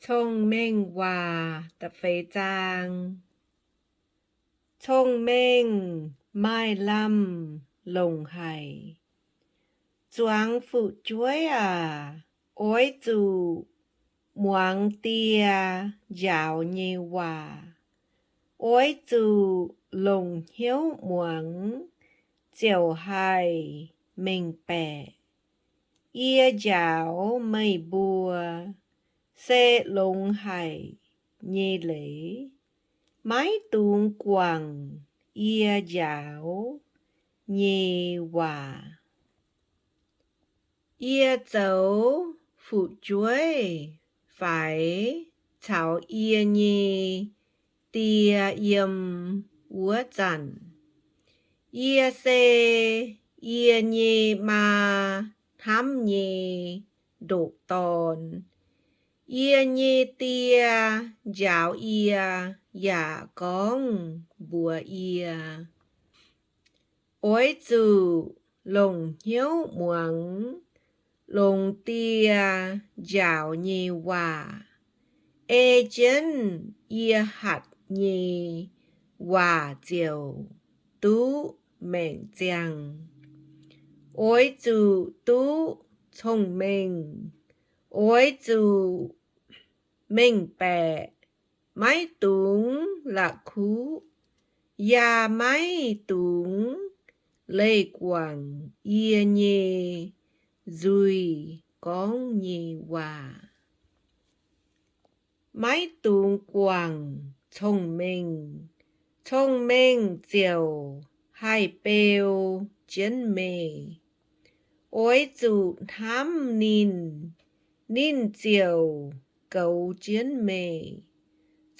Cong-Mengh Waac da'feix zaang. Cong-mengh maaih lamh longc haic. Zuangx fu'jueiv aac, oix zuqc muangx die njaaux nyei waac. Oix zuqc longc hnyouv muangx ziouc haih mengh baeqc. Yie njaaux meih mbuo se longx haic nyei leiz. Maiv dungx guangc yie njaaux nyei waac. Yie zoux fu'jueiv faix caux yie nyei die yiem wuov zanc, yie se yie nyei maa hnamv nyei ndoqc dorn. Yie nyei die njaaux yie yaac gorngv mbuox yie, oix zuqc longc hnyouv muangx longx die njaaux nyei waac. Ei jienv yie hatc nyei waac ziouc duqv maengc ziangh. Oix zuqc duqv cong-mengh. Oix zuqc mengh baeqc. Maiv dungx la'kuqv, yaac maiv dungx leih guangc yie nyei nzuih gorngv nyei waac. Maiv dungx guangc cong-mengh. Cong-mengh ziouc haih beu jienv meih. Oix zuqc hnamv ninh, ninh ziouc goux jienv meih.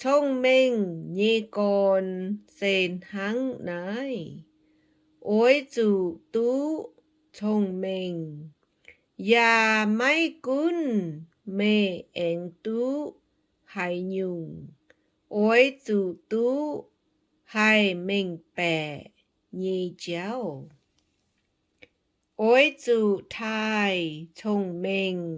Cong-mengh nyei gorn se hnangv naaiv. Oix zuqc duqv cong-mengh. Yaac maiv gunv meih aengx duqv haaix nyungc, oix zuqc duqv haih mengh baeqc nyei jauv. Oix zuqc taaih cong-mengh,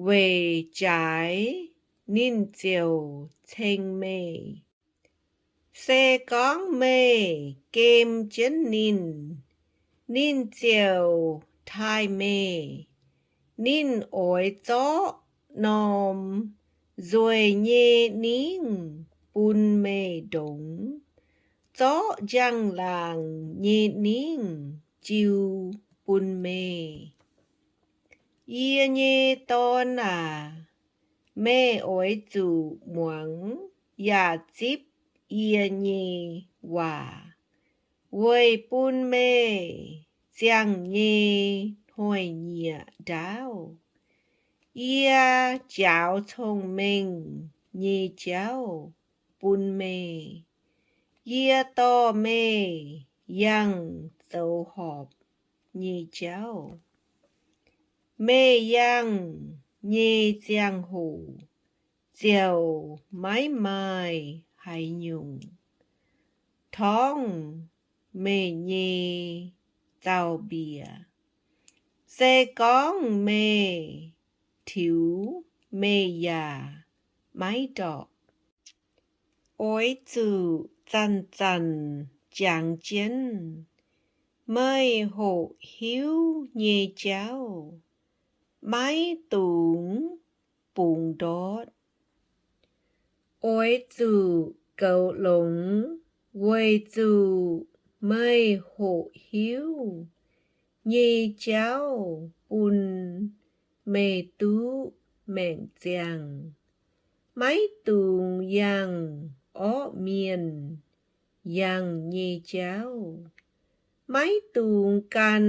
weic jaaix ninh ziouc ceng meih. Se gorngv meih gem jienv ninh, ninh ziouc taaih meih. Ninh oix zorqv norm nzueic nyei ningv bun meih ndongx, zorqv njang-laangc nyei ningv jiu bun meih. Yie nyei dorn aac, meih oix zuqc muangx yaac zipv yie nyei waac, weic bun meih ziangh nyei hnoi-nyieqc ndaauv. Yie njaaux cong-mengh nyei jauv bun meih. Yie dorh meih yangh zoux horpc nyei jauv. Meih yangh nyei ziangh hoc ziouc maiv maaih haaix nyungc torngv meih nyei zaux-mbiec. Se gorngv meih tiux, meih yaac maiv ndorpc. Oix zuqc zanc-zanc jangx jienv meih hoqc hiuv nyei jauv. Maiv dungx bungx ndortv. Oix zuqc goux longx weic zuqc meih hoqc hiuv nyei jauv bun meih duqv maengc ziangh. Maiv dungx yangh orqv mienh yangh nyei jauv. Maiv dungx gan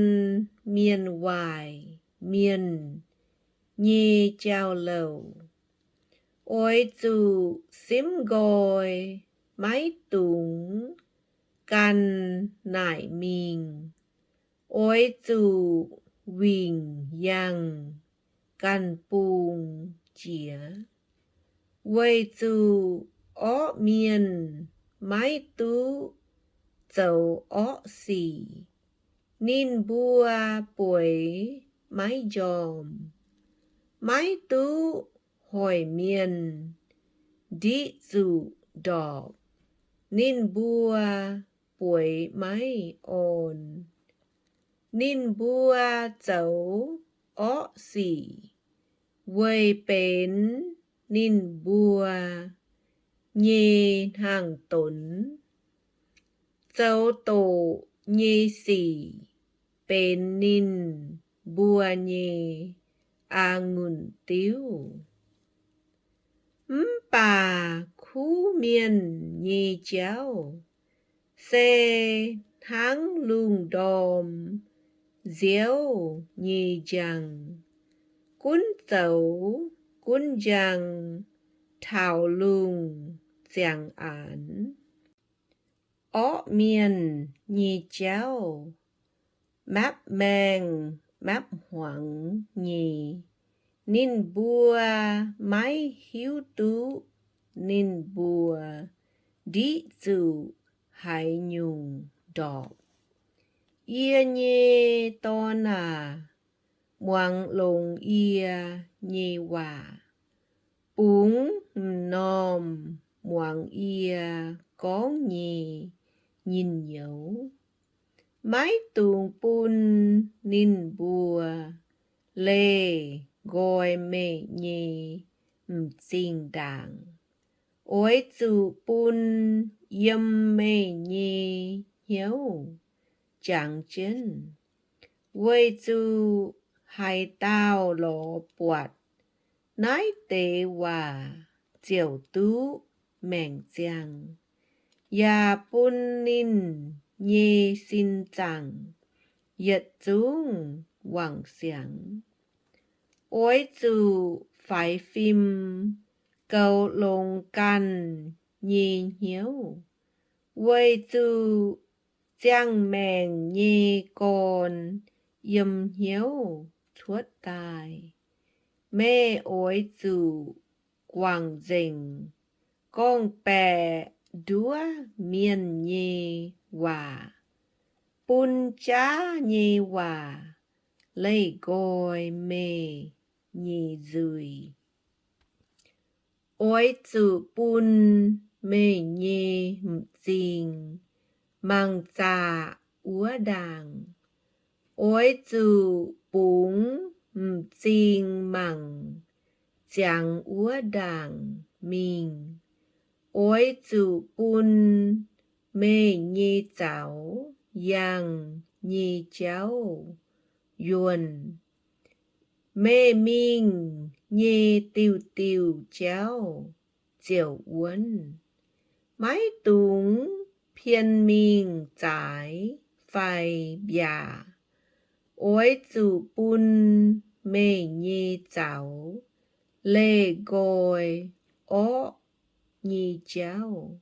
mienh waaic mienh nyei jauv-louc. Oix zuqc simv nqoi, maiv dungx gan naaic mingh. Oix zuqc wingc yangh ganh bung jiex, weic zuqc orqv mienh maiv duqv zoux orqv sic. Ninh mbuo bueix maiv njormh, maiv duqv hoic mienh ndiqv zuqc ndorpc. Ninh mbuo bueix maiv orn. Ninh mbuo zoux orqv sic weic benx ninh mbuo nyei hnaangx-donx. Zoux doqc nyei sic benx ninh mbuo nyei a'ngunc diuv. Mv baac kuv mienh nyei jauv se hnangv lungh ndorm nziouv nyei njang, gunv zoux gunv njang taux lungh ziangx aanx. Orqv mienh nyei jauv mapv maengh mapv hmuangx nyei. Ninh mbuo maiv hiuv duqv ninh mbuo ndiqv zuqc haaix nyungc ndorpc. Yie nyei dorn aac, muangx longx yie nyei waac. Bungx m'normh muangx yie gorngv nyei nyinh youz. Maiv dungx bun ninh mbuo leih nqoi meih nyei m'zing ndaangc. Oix zuqc bun yiem meih nyei hnyouv jangx jienv. Weic zuqc haaix dauh lorz buatc naaiv deix waac ziouc duqv maengc ziangh, yaac bun ninh nyei sin zaangc yietc zungv wangc siangx. Oix zuqc faix fim goux longx ganh nyei hnyouv, weic zuqc ziangh maengc nyei gorn yiem hnyouv cuotv daaih. Meih oix zuqc guangc nzengc gorngv-baeqc nduov mienh nyei waac. Bun jaav nyei waac leih nqoi meih nyei nzuih. Oix zuqc bun meih nyei m'zing mangc zaqc wuov ndaangc. Oix zuqc bungx m'zing mangc ziangx wuov ndaangc mingh. Oix zuqc bun meih nyei zaux yangh nyei jauv yuonh. Meih mingh nyei diuh diuh jauv ziouc wuonv. Maiv dungx pien mingh zaaix fai mbiaac. Oix zuqc bun meih nyei zaux leih nqoi orqv nyei jauv.